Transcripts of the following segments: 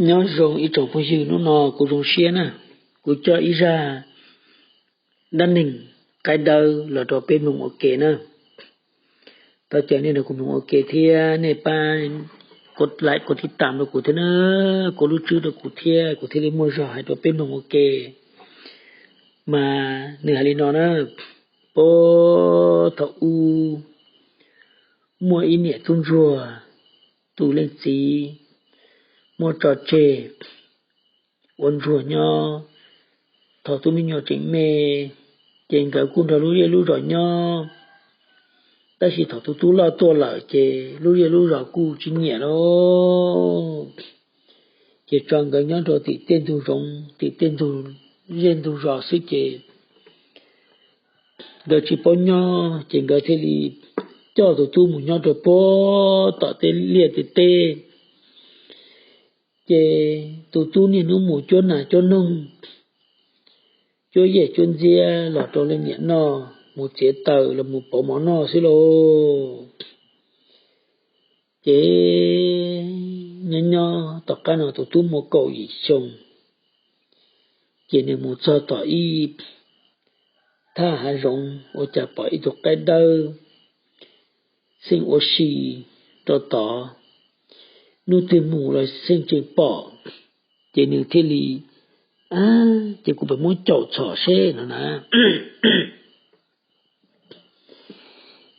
Nyob zoo ib tsoom phooj ywg, hnub no kuv zoo siab na, kuv coj ib zaj dab neeg qaib dawb los rau peb mloog ua ke na. Thov caw nej nrog kuv mloog ua ke thiab nej pab like, kov tib tam rau kuv thiab na, kov lub tswb rau kuv thiab kuv thiaj li muaj zog hais rau peb mloog ua ke. Mas nws hais li no na: Puag thaum ub muaj ib niam tub ntsuag, tus leej txiv muab tso tseg ua ntsuag nyob. Thaum tus me nyuam tseem me, ces nkawd kuj nrog lub zej lub zos nyob. Tab sis thaum tus tub loj tuaj lawm ces lub zej lub zos kuj tsis nyiam lawm, ces tso nkawd nyob rau tim tej ntug zoov, tim tej ntug zej ntug zos xwb ces nkawd tsis paub nyob, ces nkawd thiaj li coj tus tub mus nyob rau puag tom tej liaj tej teb. Ces tus tub niaj hnub mus cuab nas cuab noog, cuab yej cuab ntxiab los rau leej niam noj, mus txiav taws los mus pauv mov noj xwb lauj. Ces nyob nyob tom qab no tus tub muaj kaum yim xyoo, ces nws mus txog tom ib thaj hav zoov, ua cas pom ib tug qaib dawb xeej ua si rau tod. Hnub twg mus los xeej tseem pom, ces nws thiaj li, Ab, ces kuv pem muab caum txhom seb no na.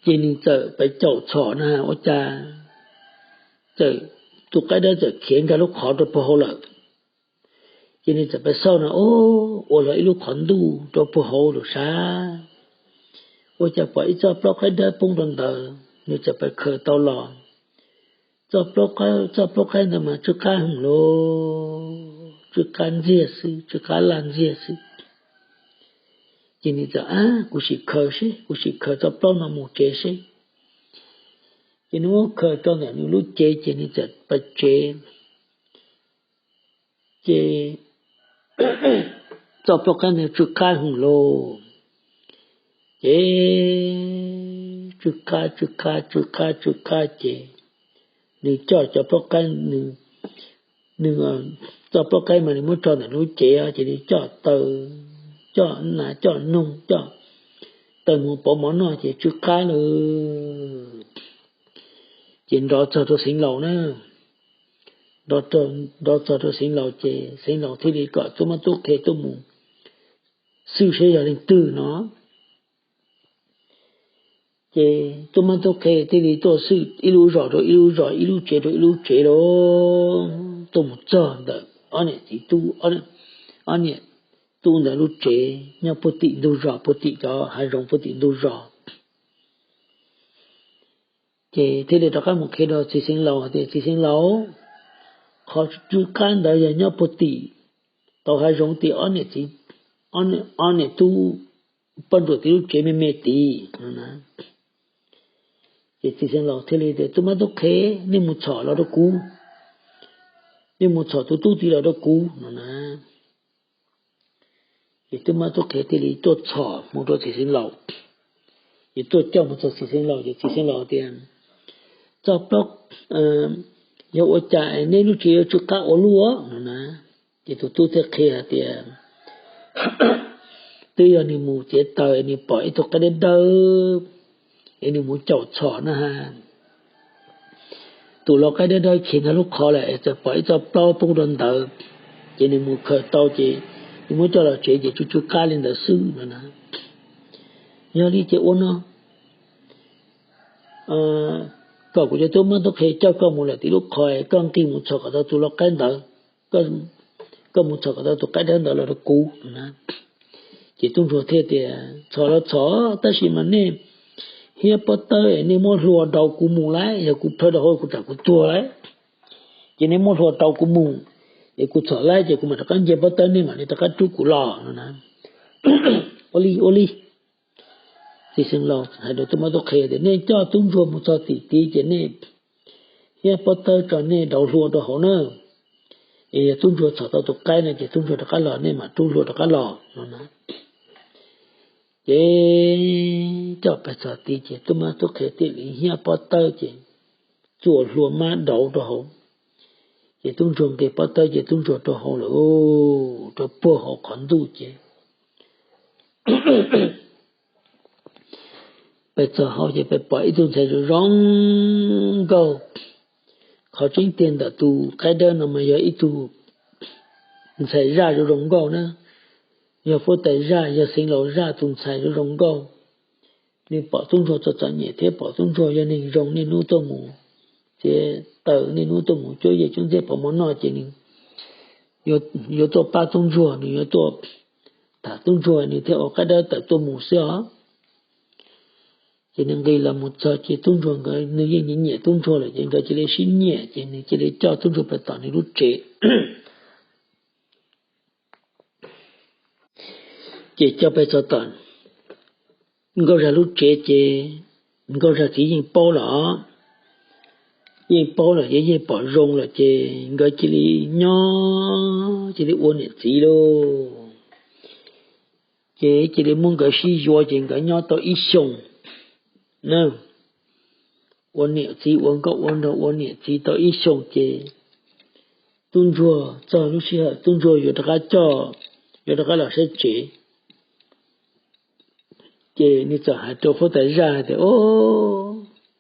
Ces nws txawm pem caum txhom na, ua cas txawm, tus qaib dawb txawm khiav nkag lub qhov rau puag hauv lawm. Ces nws txawm pem xauj no, ua luag ib lub qhov ntuj rau puag hauv lawm sav, ua cas pom ib txoj plaub qaib dawb poob rau ntawd. Nws txawm pem khaws tau los, txoj plaub qaib ntawd mas tsw qab heev lauj, tsw qab ntxiag xwb, tsw qab laj ntxiag xwb. Ces nws txawm, Ab, kuv sim khaws seb, kuv sim khaws txoj plaub no mus tsev seb. Ces nws muab khaws rau ntawm nws lub cev ces nws txawm pem tsev. Ces txoj plaub qaib ntawd tsw qab heev lauj. Ces tsw qab, tsw qab, tsw qab, tsw qab ces nws coj cov plaub qaib, nws, txoj plaub qaib mas nws muab tso ntawm lub cev, ces nws coj taws, coj nas coj noog, coj taws mus pauv mov noj ces tsw qab lawm. Ces nrov txog rau Xeev Laus na, nrov txog rau Xeev Laus ces Xeev Laus thiaj li kom tub mab tub qhe tuaj mus xwj seb yog leej twg no. Ces tub mab tub qhe thiaj li tuaj xwj ib lub zos rau ib lub zos, ib lub tsev rau ib lub tsev lauj. Tuaj mus txog ntawm ob niam txiv tub, ob niam tub ntawd lub tsev nyob puag tim ntug zos, puag tim cov hav zoov puag tim ntug zos. Ces thiaj li rov qab mus qhia rau txiv Xeev Laus tias, Txiv Xeev Laus, qhov tsw qab ntawd yog nyob puag tim tauv hav zoov tim ob niam txiv, ob niam tub poj ntsuam tim lub tsev me me tid no na. Ces txiv Xeev Laus thiaj li tias, Tub mab tub qhe, nej mus txhom los rau kuv, nej mus txhom tus tub tid los rau kuv no na. Ces tub mab tub qhe thiaj li tuaj txhom mus rau txiv Xeev Laus. Ces tuaj coj mus txog txiv Xeev Laus ces txiv Xeev Laus tias, Txoj plaub, yog ua cas nej lub tsev yuav tsw qab ua luaj no na? Ces tus tub thiaj qhia hais tias, Twb yog nws mus txiav taws es nws pom ib tug qaib dawb dawb es nws mus caum txhom na has. Tus lau qaib dawb dawb khiav nkag lub qhov lawm es txawm pom ib txoj plaub poob rau ntawd, ces nws mus khaws tau ces nws muab coj los tsev ces tsw tsw qab li ntawd xwb no na. Yog li ces ua no, kom kuv cov tub mab tub qhe coj koj mus lawm tim lub qhov, koj nqis mus txhom kom tau tus lau qaib ntawd, koj mus txhom kom tau tus qaib dawb ntawd los rau kuv no na. Ces tub ntsuag thiaj tias, Txhom los txhom, tab sis mas nej hiab pob tawb es nej muab hlua rau kuv mus lauj, yog kuv plhaw rau hauv kuv tsam kuv tuag lauj. Ces nej muab hlua rau kuv mus, es kuv txhom lauj ces kuv mam rov qab nce pob tawb nej mam li rov qab rub kuv los no na. Ua li, ua li. Txiv Xeev Laus hais rau tub mab tub qhe tias, Nej coj tub ntsuag mus txog tim tid ces nej hiab pob tawb tso nej rau hlua rau hauv na. Es yog tub ntsuag txhom tau tus qaib no ces tub ntsuag rov qab los nej mam rub hlua rov qab los no na. Ces coj pais txog tid ces tub mab tub qhe thiaj li hiab pob tawb ces txuas hlua mab dauv rau hauv. Ces tub ntsuag nqis pob tawb ces tub ntsuag rau hauv lawm, rau puag hauv qhov ntuj ces pes txog hauv ces pes pom ib tug ntxhais zoo zoo nkauj. Qhov tseeb tiag ntawm tus qaib dawb no mas yog ib tug ntxhais zaj zoo zoo nkauj na, yog huab tais zaj, yog xeev laus zaj tus ntxhais zoo zoo nkauj. Nws pom tub ntsuag txom txom nyem thiab pom tub ntsuag yog neeg zoo, niaj hnub tuaj mus txiav taws, niaj hnub tuaj mus cuab yej cuab ntxhiab pov mov noj ces nws yuav tuaj pab tub ntsuag, nws yuav tuaj tham tub ntsuag, nws thiaj ua qaib dawb tawm tuaj mus xwb os. Ces nws nqis los mus txog ces tub ntsuag nkawd, nws yeej nyiam nyiam tub ntsuag lawm ces nkawd cia li sib nyiam ces nws cia li coj tub ntsuag pes tom nws lub tsev. Ces coj pes txog tom nkauj zag lub tsev ces nkauj zag txiv yeej paub lawm, yeej paub lawm ces yeej pom zoo lawm ces nkawd cia li nyob cia li ua niam txiv lauj. Ces cia li muab nkawd sib yuav ces nkawd nyob tau ib xyoos na, ua niam txiv ua nkauj ua nraug ua niam txiv tau ib xyoos ces tub ntsuag txog lub sij hawm tub ntsuag yuav rov qab coj, yuav rov qab los saib tsev. Ces nws txawm hais rau huab tais zaj hais tias, Au,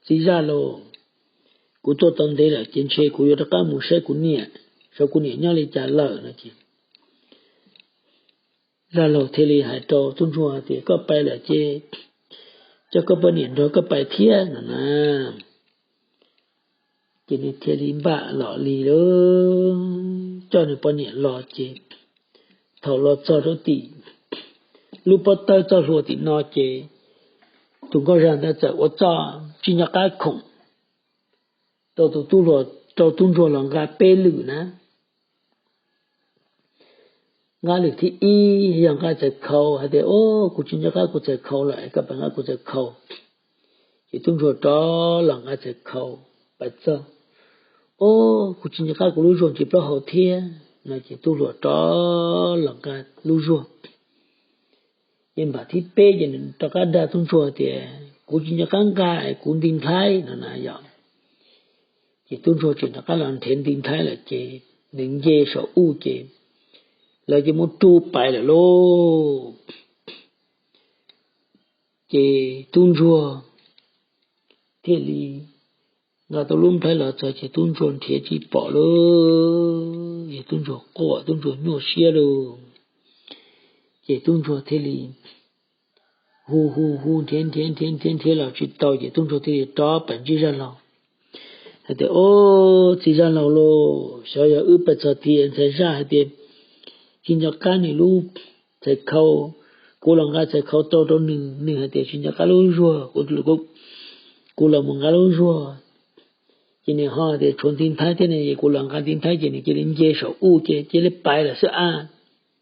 txiv zaj lauj, kuv tuaj tau ntev lawm ces ntshe kuv yuav rov qab mus saib kuv niam, saib kuv niam nyob li cas lawm no ces zaj laug thiaj li hais rau tub ntsuag tias, Koj pais lawm ces coj koj poj niam nrog koj pais thiab no na. Ces nws thiaj li npaj los li lawm, coj nws poj niam los ces thaum los txog rau tim lub pob tawb txoj hlua tim no ces tus nkauj zag ntawd txawm ua txoj tsis nco qab khoom rau tus tub hluas, rau tub ntsuag los nqa peb lwm na. Nqa lwm thib ib yog nqa txawv khau hais tias, Au, kuv tsis nco qab kuv txawv khau lawm, koj pab nqa kuv txawv khau. Ces tub ntsuag rov los nqa txawv khau pais txog, Au, kuv tsis nco qab kuv lub zuag tsis plaub hau thiab no ces tub hluas rov los nqa lub zuag. Ces npam thib peb ces nws rov qab dag tub ntsuag tias, Kuv tsis nco qab nqa, kuv nti nthaib no na yom. Ces tub ntsuag tseem rov qab los nrhiav nti nthaib lawm ces nws nce saum ub ces lawv ces muab rub pais lawm lauj. Ces tub ntsuag thiaj li nqa tau lub nplhaib los txog ces tub ntsuag nrhiav tsis pom lauj, ces tub ntsuag quaj tub ntsuag nyuaj siab lauj. Ces tub ntsuag thiaj li hu hu hu nrhiav nrhiav nrhiav nrhiav nrhiav los tsis tau ces tub ntsuag thiaj li rov pais ntsib zaj laug hais tias, Au, txiv zaj laug lauj, xyov yog wb pais txog tias ntxhais zaj hais tias tsis nco qab nws lub txhais khau, kuv los nqa txhais khau rau rau nws, nws hais tias tsis nco qab lub zuag, kuv los mus nqa lub zuag, ces nws ho tias tshuav nti nthaib thiab ne, kuv los nqa nti nthaib ces nws cia li nce saum ub ces cia li pais lawm xwb a,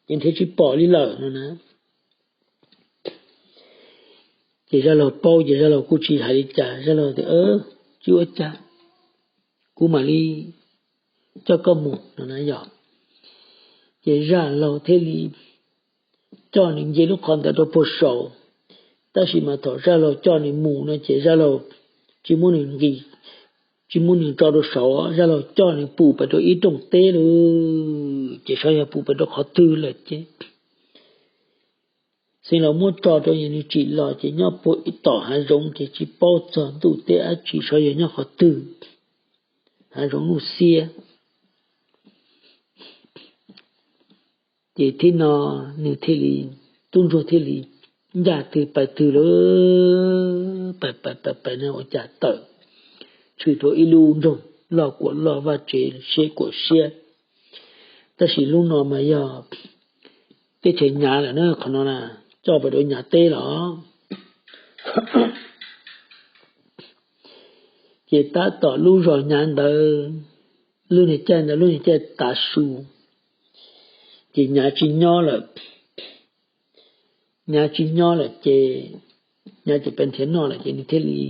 ces nrhiav tsis pom li lawm no na. Ces zaj laug paub ces zaj laug kuj tsis hais li cas, zaj laug tias, Tsis ua cas, kuv mam li coj koj mus no na yom. Ces zaj laug thiaj li coj nws nce lub qhov ntawd rau puag saud, tab sis mas thaum zaj laug coj nws mus no ces zaj laug tsis muab nws nqis, tsis muab nws tso rau saud, zaj laug coj nws pum pais rau ib rooj teb lawm, ces xyov yog pum pais rau qhov twg lawm ces xeev laus muab tso rau nws tsim los ces nyob puag ib tom hav zoov ces tsis paub txog ntuj teb dab tsi, xyov yog nyob qhov twg, hav zoov nuj xiab. Ces thib no nws thiaj li, tub ntsuag thiaj li ncaj twg pais twg lawm, pais pais pais pais no ua cas tawm tshwm rau ib lub nroog loj kuam loj vaj tsev siab kuam siab. Tab sis lub no mas yog teb chaws Nyav lawm na, qhov no na coj pais rau Nyav teb los. Ces tab tom lub zos Nyav ntawd, lub niag caij ntawd lub niag caij tav su, ces Nyav tsis nyob lawm. Nyav tsis nyob lawm ces, Nyav ces pes nrhiav noj lawm ces nws thiaj li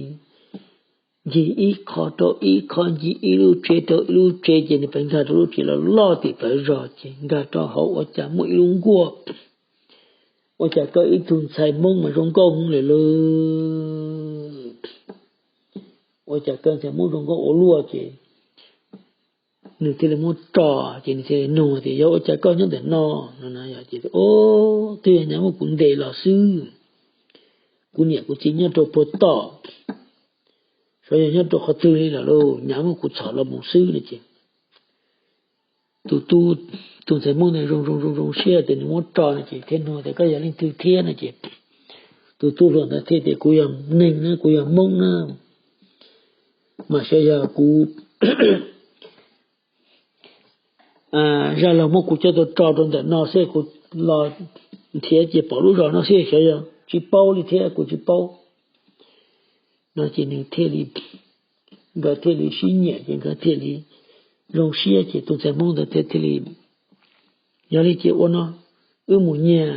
ncig ib qho rau ib qho, ncig ib lub tsev rau ib lub tsev ces nws pes nkag rau lub tsev loj loj tim plawv zos ces nkag rau hauv ua cas muaj ib lub nkuaj, ua cas koj ib tug ntxhais Hmoob mas zoo nkauj heev lawm lauj. Ua cas koj ntxhais Hmoob zoo nkauj ua luaj ces nws thiaj li muab tso, ces nws thiaj li nug tias, Yog ua cas koj nyob ntawm no? No ces, Twb yog nyab muab kuv ntes los xwb. Kuv niam kuv txiv nyob rau puag tom, xyov yog nyob rau qhov twg li lawm lauj, nyab muab kuv txhom los mus xwb no ces tus tub, tus ntxhais Hmoob ntawd zoo zoo zoo zoo siab tias nws muab tso no ces thiaj nug tias, Koj yog leej twg thiab? No ces tus tub hluas ntawd thiaj tias, Kuv yog neeg na, kuv yog Hmoob na, mas xyov yog kuv zaj laug muab kuv coj tuaj tso rau ntawm no xwb, kuv los nrhiav ces pom lub zos no xwb, xyov yog, tsis paub li thiab, kuv tsis paub. No ces nws thiaj li, nkawd thiaj li sib nyiam ces nkawd thiaj li zoo siab ces tus ntxhais Hmoob ntawd thiaj li, Yog li ces ua no, wb mus nyiag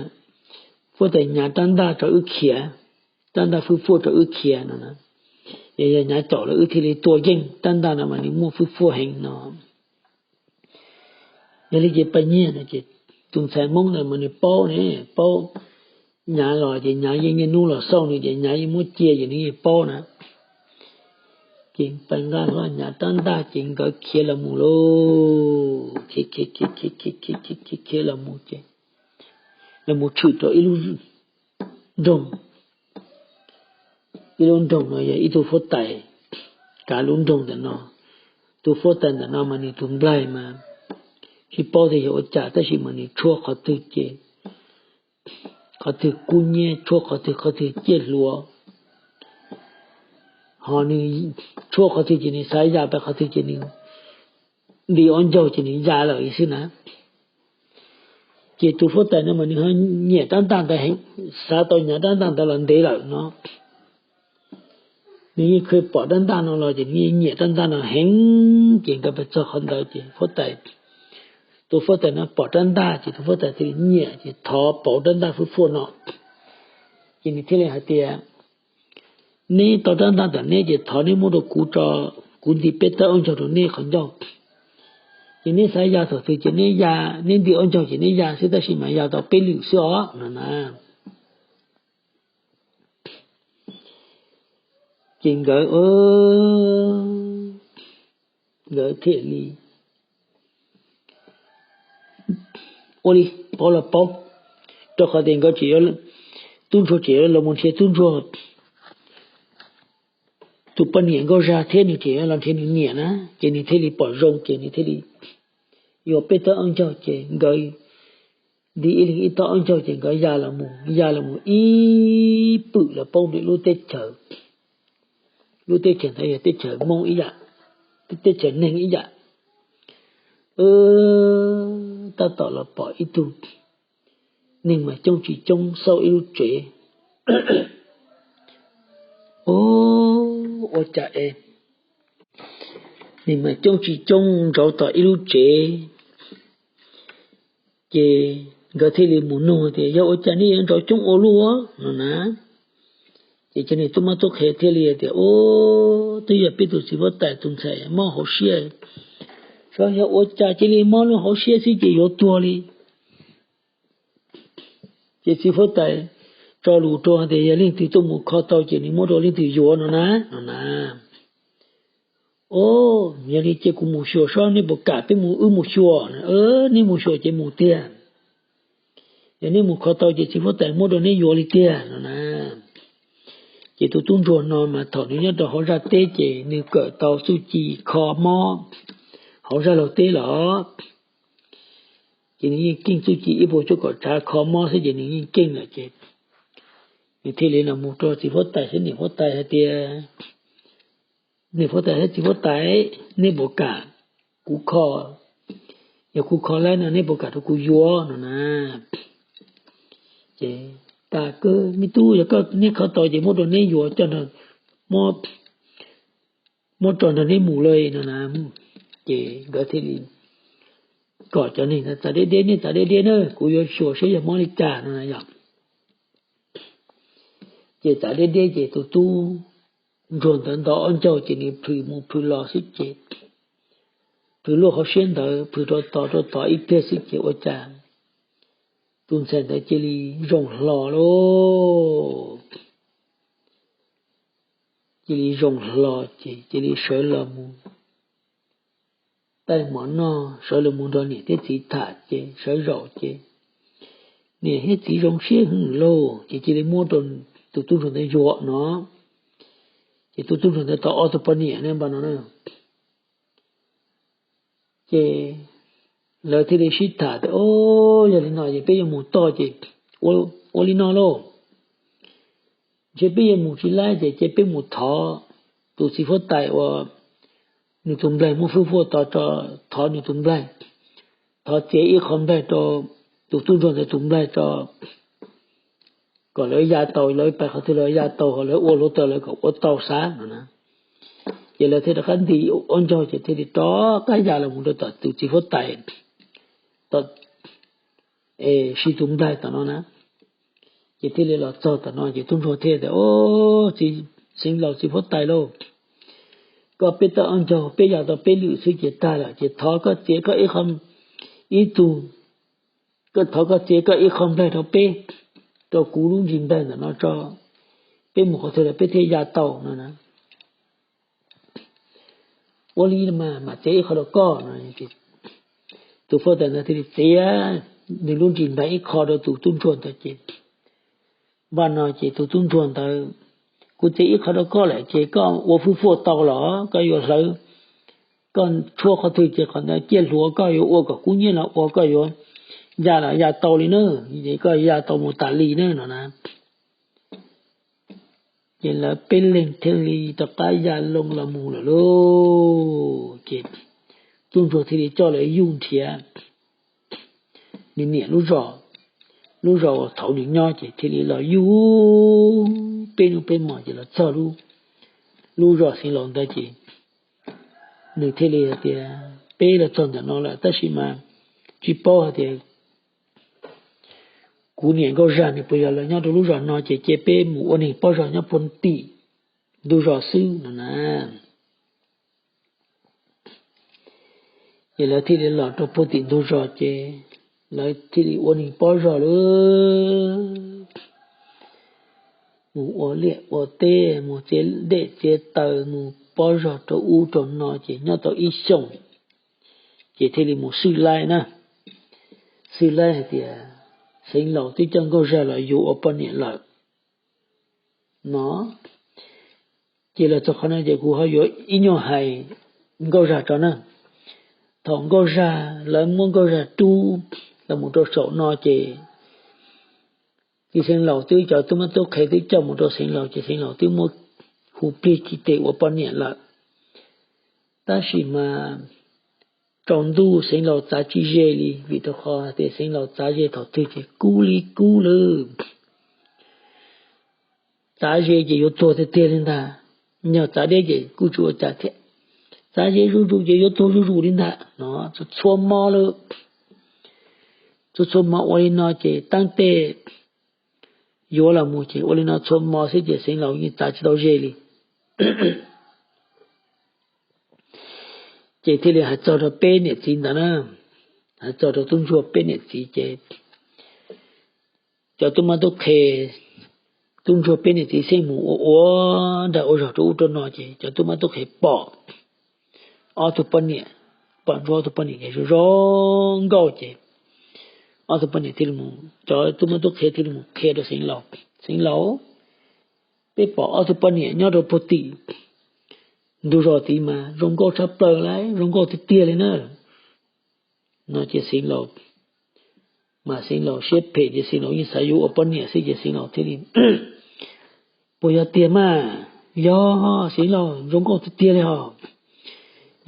huab tais Nyav rab ntaj rau wb khiav, rab ntaj fwj fuaj rau wb khiav no na. Yog Nyav caum lawm wb thiaj li tua yeej, rab ntaj no mas nws muaj fwj fuaj heev no. Yog li ces pais nyiag no ces tus ntxhais Hmoob ntawd mas nws paub ne, paub Nyav los ces Nyav yeej niaj hnub los xauj nws ces Nyav yeej muab cia ces nws yeej paub na. Ces pais nqa hlo Nyav rab ntaj ces nkawd khiav los mus lauj, khiav khiav khiav khiav khiav khiav khiav khiav los mus ces los mus tshwm rau ib lub nroog. Ib lub nroog no yog ib tug huab tais kav lub nroog ntawm no. Tus huab tais ntawm no mas nws tus nplaig mas tsis paub tias yog ua cas tab sis mas nws tshuab qhov twg ces qhov twg kub hnyiab, tshuab qhov twg qhov twg ciaj hluav, ho nws tshuab qhov twg ces nws xav ya pais qhov twg ces nws nti ob ncaug ces nws ya lawm li xwb na. Ces tus huab tais no mas nws ho nyiam rab ntaj ntawd heev, xav tau Nyav rab ntaj ntawd los ntev lawm no. Nws yeej kheev pom rab ntaj no los ces nws yeej nyiam rab ntaj no heev ces nkawd pais txog qhov ntawd ces huab tais, tus huab tais no pom rab ntaj ces tus huab tais thiaj li nyiam ces thov pauv rab ntaj fwj fuaj no. Ces nws thiaj li hais tias, Neb tau rab ntaj tom neb ces thov neb muab rau kuv tso, kuv nti peb tawb ob ncaug rau neb qhov ncauj. Ces neb xav ya thaum twg ces neb ya, neb nti ob ncaug ces neb ya xwb tab sis mas ya tau peb lwm xwb os no na. Ces nkawd, nkawd thiaj li ua li pauv los pauv, rau qhov tias nkawd tseem, tub ntsuag tseem los mus nrhiav tub ntsuag, tus poj niam Nkauj Zag thiab nws tseem los nrhiav nws niam na, ces nws thiaj li pom zoo ces nws thiaj li yuav peb tawb ob ncaug ces nkawd nti ib leeg ib tawb ob ncaug ces nkawd ya los mus, ya los mus ib pwm los poob rau lub teb chaws. Lub teb chaws ntawd yog teb chaws Hmoob ib yam, teb chaws neeg ib yam. Tab tom los pom ib tug neeg mas coob tsis coob xauj ib lub tsev. Ua cas es neeg mas coob tsis coob ntsauv tom ib lub tsev? Ces nkawd thiaj li mus nug tias, Yog ua cas nej yuav ntsauv coob ua luaj? No na. Ces cov niag tub mab tub qhe thiaj li tias, Ub, twb yog peb tus txiv huab tais tus ntxhais mob hauv siab, xyov yog ua cas cia li mob lub hauv siab xwb ces yuav tuag li. Ces txiv huab tais tso lus rau tias yog leej twg tuaj mus kho tau ces nws muab rau leej twg yuav no na, no na. Ub, yog li ces kuv mus xyuas saib nej puas kam peb mus, wb mus xyuas. Neb mus xyuas ces mus tiag, yog neb mus kho tau ces txiv huab tais muab rau neb yuav li tiag no na. Ces tus tub ntsuag no mas thaum nws nyob rau hauv zaj teb ces nws kawm tau txuj ci kho mob hauv zaj laug teb los, ces nws yeej keej txuj ci ib puas cuaj kaum tsav kho mob xwb ces nws yeej keej lawm ces nws thiaj li los mus rau txiv huab tais thiab niam huab tais hais tias, Niam huab tais thiab txiv huab tais, nej puas kam kuv kho? Yog kuv kho laib no nej puas kam rau kuv yuav no na? Ces, Tas kawg me tub, yog koj neb kho tau ces muab rau neb yuav coj, muab tso nrog neb mus lawm no na. Ces nkawd thiaj li kom cov neeg txav deb deb, Nej txav deb deb na, kuv yuav xyuas saib yog mob li cas no na yom. Ces txav deb deb ces tus tub ntsuag ntawd nto ob ncaug ces nws plhws mus plhws los xwb ces plhws lub hauv siab ntawd plhws rau tod rau tod ib pliag xwb ces ua cas tus ntxhais ntawd cia li zoo hlo lauj. Cia li zoo hlo ces cia li sawv los mus taij mov noj, sawv los mus nrog niam thiab txiv tham ces sawv zaum ces niam thiab txiv zoo siab heev lauj, ces cia li muab rau tus tub ntsuag ntawd yuav no. Ces tus tub ntsuag ntawd tau ob tug poj niam npaj no na. Ces lawv thiaj li sib tham tias, Au, yog li no ces peb yuav mus toj ces ua li no lauj, ntshe peb yuav mus tsis laib ces cia peb mus thov tus txiv huab tais uas nws tus nplaig muab fwj fuaj to, thov nws tus nplaig, thov txiav ib qho nplaig rau tus tub ntsuag ntawd tus nplaig tso, kom lawv ya tau, lawv pais qhov twg lawv ya tau, ho lawv ua hluav taws lawv kom ua tau xav no na. Ces lawv thiaj rov qab nti ob ncaug ces thiaj li rov qab ya los mus rau tom tus txiv huab tais, tom, es siv tus nplaig tom no na. Ces thiaj li los txog tom no ces tub ntsuag thiaj tias, Au, txiv, Xeev Laus txiv huab tais lauj, koj peb tawm ob ncaug peb ya tau peb lwm xwb ces tag lawm ces thov koj txiav koj ib qho, ib tug, koj thov koj txiav koj ib qho nplaig rau peb, rau kuv lub ntsis nplaig ntawm no tso, peb mus qhov twg los peb thiaj ya tau no na. Ua li mas mam txiav ib qho rau koj no. Tus huab tais ntawd thiaj li txiav nws lub ntsis nplaig ib qho rau tus tub ntsuag ntawd ces, npaj no ces tus tub ntsuag ntawd, Kuv txiav ib qho rau koj lawm ces koj ua fwj fuaj tau los koj yuav hlawv, koj tshuab qhov twg ces qhov ntawd ciaj hluav, koj yuav ua kom kub nyiab los ua, koj yuav ya los ya tau li na, ces koj ya tau mus tas li na no na. Ces lawv peb leeg thiaj li rov qab ya loo los mus lawm lauj. Ces tub ntsuag thiaj li coj lawv yuj nrhiav nws niam lub zos, lub zos uas thaum nws nyob ces thiaj li los yuj peb hnub peb hmo ces los txog lub zos Xeev Laus ntawd ces nws thiaj li hais tias, Peb los txog ntawm no lawm tab sis mas tsis paub hais tias kuv niam Nkauj Zag nws puas yog los nyob rau lub zos no ces cia peb mus ua neeg pob zog nyob puag tim ntug zos xwb no na. Ces lawv thiaj li los rau puag tim ntug zos ces lawv thiaj li ua neeg pob zog lawm, mus ua liaj ua teb, mus txiav dej txiav taws, mus pob zog rau ub rau no ces nyob tau ib xyoos ces thiaj li mus xwb laib na. Xwb laib hais tias Xeev Laus twb coj Nkauj Zag los yuav ua poj niam lawm no. Ces los txog qhov no ces kuv ho yuav ib nyuag hais Nkauj Zag tso na. Thaum Nkauj Zag, lawv muab Nkauj Zag rub los mus rau saum no ces txiv Xeev Laus twb, cov tub mab tub qhe twb coj mus rau Xeev Laus ces Xeev Laus twb muab hu plig tsis tes ua poj niam lawm. Tab sis mas tsaus ntuj Xeev Laus txav tsis ze li vim rau qhov tias Xeev Laus txav ze thaum twg ces kub li kub lawm. Txav ze ces yuav tuag tiag tiag li ntag, yog txav deb ces kuj tsis ua cas thiab. Txav ze zuj zus ces yuav tuag zuj zus li ntag no. Txhua hmo lawm, txhua txhua hmo ua li no ces teeb tej yuav los mus ces ua li no txhua hmo xwb ces Xeev Laus yeej txav tsis tau ze li. Ces thiaj li hais txog rau peb niam txiv ntawd na, hais txog rau tub ntsuag peb niam txiv ces cov tub mab tub qhe, tub ntsuag peb niam txiv xeeb mus ua ua nrag ua zog rau ub rau no ces cov tub mab tub qhe pom ob tug poj niam, pom ntsuag ob tug poj niam ces zoo zoo nkauj ces ob tug poj niam thiaj li mus, cov tub mab tub qhe thiaj li mus qhia rau Xeev Laus, Xeev Laus, peb pom ob tug poj niam nyob rau puag tim ntug zos tid mas zoo nkauj tshaj plaws li, zoo nkauj tiag tiag li na no ces Xeev Laus, mas Xeev Laus siab phem ces Xeev Laus yeej xav yuav ua poj niam xwb ces Xeev Laus thiaj li, puas yog tiag mas? Yog, Xeev Laus zoo nkauj tiag tiag li hos.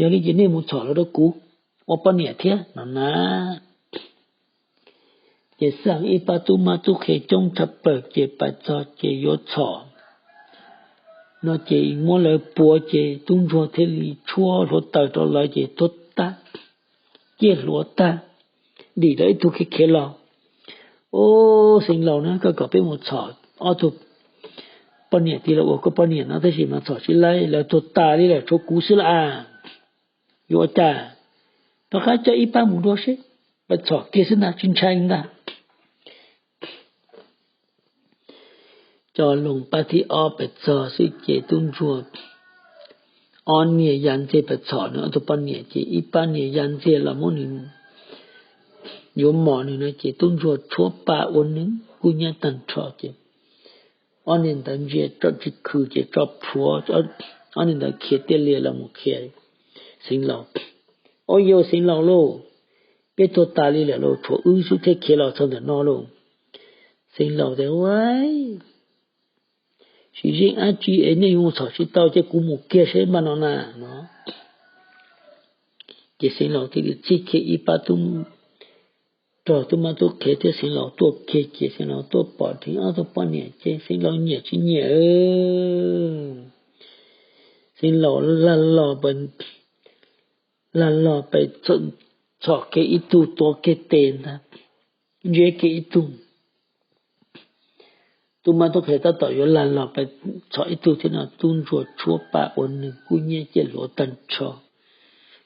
Yog li ces nej mus txhom los rau kuv ua poj niam thiab no na. Ces xeeb ib pab tub mab tub qhe coob tshaj plaws ces pais txog ces yuav txhom no ces muab lawv puav ces tub ntsuag thiaj li tshuab hluav taws rau lawv ces tuag tag, ciaj hluav tag, dim lawv ib tug khiav khiav los. Ub, Xeev Laus na, koj kom peb mus txhom ob tug poj niam tid los ua koj poj niam no tab sis mas txhom tsis laib, lawv tuag tas li lawm tshuav kuv xwb las. Yuav ua cas? Rov qab coj ib pab mus dua seb, pais txhom kiag xwb ntag, tsis ntshai li ntag. Coj loo pab thib ob pais txog xwb ces tub ntsuag ob niag ya ntxiag pes txhom nws ob tug poj niam ces ib pab niag ya ntxiag los muab nws yuav mos nws no ces tub ntsuag tshuab pa ua nws kub hnyiab tag nrho ces ob niag ntawd ntsia tsis khw ces tso plhuav, ob niag ntawd khiav tiaj lias los mus qhia Xeev Laus. Au yau Xeev Laus lauj, peb tuag tas li lawm lauj, tshuav wb xwb thiaj khiav los txog ntawm no lauj. Xeev Laus tias, Ua, sim zeej dab tsi es nej yuav mus txhom tsis tau ces kuv mus kiag seb npaj no na no. Ces Xeev Laus thiaj li txib kiag ib pab tub rog tub mab tub qhe thiab Xeev Laus tuaj kiag ces Xeev Laus tuaj pom dheev ob tug poj niam ces Xeev Laus nyiam tsis nyiam. Xeev Laus lag los, lag los pes txhom kiag ib tug, tua kiag tes ntag, ntsiab kiag ib tug. Tub mab tub qhe tab tom yuav lag los pes txhom ib tug thiab no tub ntsuag tshuab pa ua nws kub hnyiab ciaj hluav tag nrho,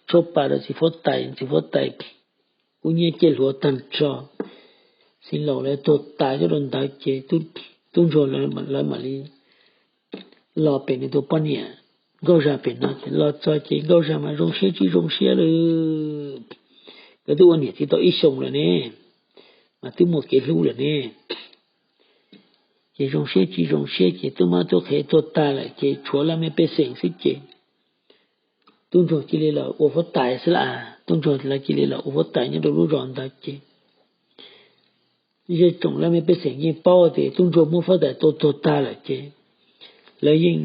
tshuab pa rau txiv huab tais, txiv huab tais kub hnyiab ciaj hluav tag nrho. Xeev Laus lawv tuag tas nyob rau ntawd ces tub ntsuag lawv mam li los pem nws tus poj niam Nkauj Zag pem no ces los txog ces Nkauj Zag mas zoo siab tsis zoo siab li. Nkawd twb ua niam txiv tau ib xyoos lawm ne, mas twb muaj kev hlub lawm ne. Ces zoo siab tsis zoo siab ces tub mab tub qhe tuag tag lawm ces tshuav laj mej pej xeem xwb ces tub ntsuag cia li los ua huab tais xwb las. Tub ntsuag lawv cia li los ua huab tais nyob rau lub zos ntawd ces zej tsoom laj mej pej xeem yeej paub tias tub ntsuag muab huab tais tua tuag tag lawm ces lawv yeej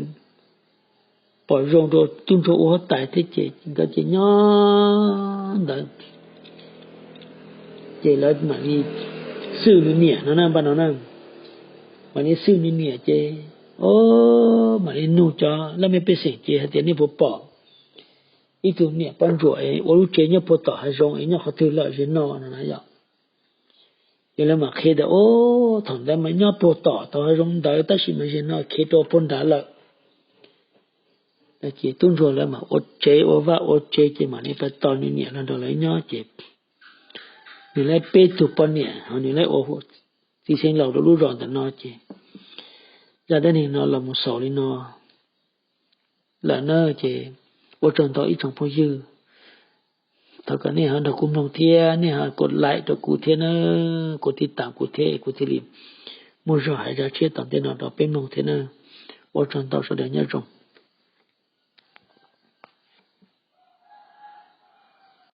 pom zoo rau tub ntsuag ua huab tais thiab ces nkawd ces nyob ntawd ces lawv mam li xwj nws niam no na, npaj no na, mam li xwj nws niam ces, o, mam li nug cov laj mej pej xeem ces hais tias nej puas pom ib tug niam poj ntsuam es ua lub tsev nyob puag tom hav zoov es nyob qhov twg lawm zem no no na yom. Ces lawv mam qhia tias, o, thaum ntawd mas nyob puag tom tau hav zoov ntawd tab sis mas zem no khiav rau puag nrad lawm. Ces tub ntsuag lawv mam ua tsev ua vaj ua tsev ces mam li pab tos nws niam los nrog lawv nyob ces nws lawv peb tug poj niam ho nws lawv ua txiv xeev laus rau lub zos ntawm no ces zaj dab neeg no los mus xaus li no lawm na ces ua tsaug ntau ib tsoom phooj ywg. Thov kom nej ho nrog kuv mloog thiab nej ho kuv like rau kuv thiab na, kuv tij tam kuv thiab kuv thiaj li muaj zog hais zaj tshiab tom ntej no rau peb mloog thiab na. Ua tsaug ntau sawv daws nyob zoo.